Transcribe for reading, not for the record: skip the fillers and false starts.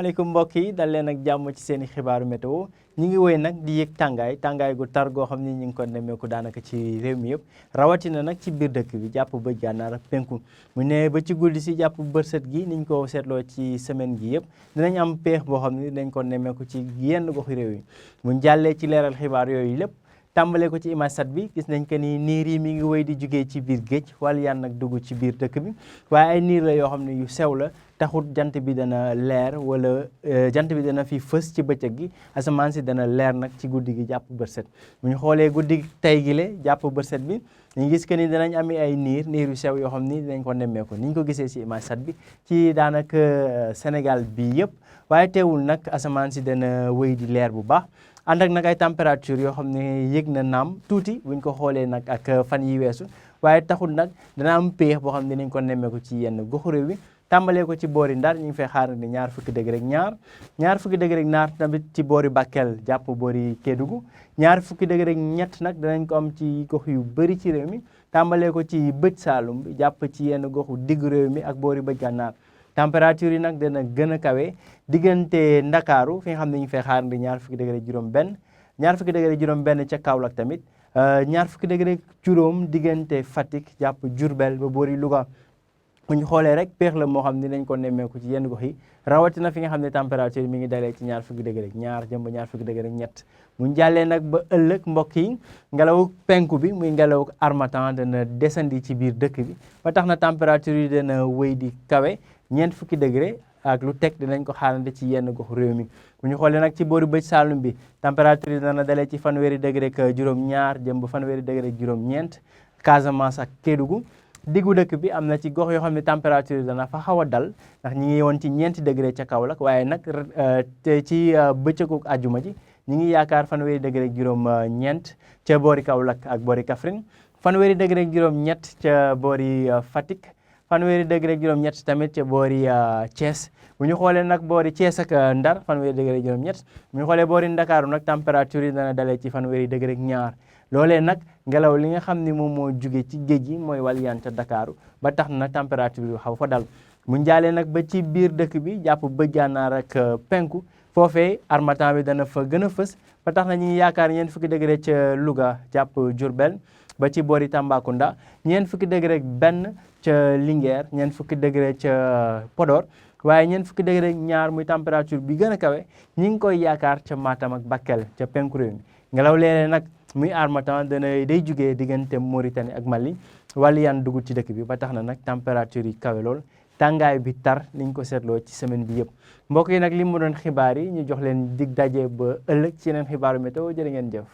asalaamaaleykum mbokk yi dal leen ak jàmm ci seen i xibaaru météo ñi ngi woy nag di yëg tàngaay gu tar goo xam ni ñi ngi ko nemmeeku daanaka ci réew mi yëpp rawatina nag ci biir dëkk bi jàpp bëj gànnaar ak penku mu ne ba ci guddi si jàpp bërset gi niñ ko seetloo ci semaine gi yëpp dinañ am peex boo xam ni dañ ko nemmeeku ci yenn goxi réew yi mu jàllee ci leeral xibaar yooyu lépp tàmbale ko ci image sat bi gis nañ que ni niir yi mi ngi wéy di jugee ci biir géej wala yan nag dugg ci biir dëkk bi waaye ay niir la yoo xam ne yu sew la taxut jant bi dana leer wala jant bi dana fi fës ci bëccëg gi asamaan si dana leer nag ci guddi gi jàpp bërset bu ñu xoolee guddi tey gi le jàpp bërset bi ñu gis que ni danañ ami ay niir yu sew yoo xam ni dinañ ko nemmeeku ni ñu ko gisee ci image sat bi ci daanaka Sénégal bi yëpp waaye teewul nag asamaan si dana wéy di leer bu baax ànd ak nag ay température yoo xam ne yëg na naam tuuti buñ ko xoolee nag ak fan yi weesu waaye taxul nag dana am péex boo xam ne dinañ ko nemmeeku ci yenn goxu réew bi tàmbalee ko ci boori Ndar ñu ngi fay xaar ni ñaar fukki degré ak ñaar tamit ci boori Bakel jàpp boori Kédougou ñaar fukki degré ak ñett nag danañ ko am ci gox yu bëri ci réew mi tàmbalee ko ci bëj Saalum bi jàpp ci yenn goxu diggu réew mi ak boori bëj Gànnaar température yi nag dana gën a kawe diggante Ndakaaru fi nga xam ne ñu fay xaar ni ñaar fukki degré juróom benn ca Kaolack tamit ñaar fukki degré juróom diggante Fatick jàpp Diourbel ba boori Louga bu ñu xoolee rek péex la moo xam ne dañ ko nemmeeku ci yenn gox yi rawatina fi nga xam ne température mi ngi dalee ci ñaar fukki degré ñaar jëm ba ñaar fukki degré ñett mu jàllee nag ba ëllëg mbokk yi ngelawu penku bi muy ngelawu harmattan dana descendi ci biir dëkk bi ba tax na température yi dana wéy di kawe ñeent fukki degré ak lu teg dinañ ko xaarante ci yenn gox réew mi bu ñu xoolee nag ci boori bëj Saalum bi température yi dana dalee ci fanweeri degré ak juróom-ñaar jëm ba fanweeri degré ak juróom-ñeent Casamance ak Kédougou diggu dëkk bi am na ci gox yoo xam ne température yi dana fa xaw a dal ndax ñi ngi woon ci ñeenti degré ca Kaolack waaye nag te ci bëccëgu àjjuma ji ñi ngi yaakaar fanweeri degré ak juróom-ñeent ca boori Kaolack ak boori Kaffrine fanweeri degré ak juróom-ñett ca boori Fatick fanweeri degré ak juróom-ñett tamit ca boori Thiès bu ñu xoolee nag boori Thiès ak Ndar fanweeri degré ak juróom-ñett bu ñu xoolee boori Ndakaaru nag température yi dana dalee ci fanweeri degré ak ñaar loolee nag ngelaw li nga xam ni moom moo jóge ci géej gi mooy waliyaan ca Dakaaru ba tax na température bi xaw fa dal mu njaalee nag ba ci biir dëkk bi jàpp bëj Gànnaar ak penku foofee harmattan bi dana fa gën a fës ba tax na ñu ngi yaakaar ñeent fukki degré ca Louga jàpp Diourbel ba ci boori Tambacounda ñeent fukki degré ak benn ca Linguère ñeent fukki degré ca Podor waaye ñeent fukki degré ak ñaar muy température bi gën a kawe ñi ngi koy yaakaar ca Matam ak Bakel ca penku réew mi ngelaw léeg-léeg nag muy harmattan day jugee diggante Mauritanie ak Mali wàllu yan dugg ci dëkk bi ba tax na nag température yi kawe lool tàngaay bi tar niñ ko seetloo ci semaine bi yëpp mbokk yi nag li mu doon xibaar yi ñu jox leen dig daje ba ëllëg ci yeneen xibaaru météo jërë ngeen jëf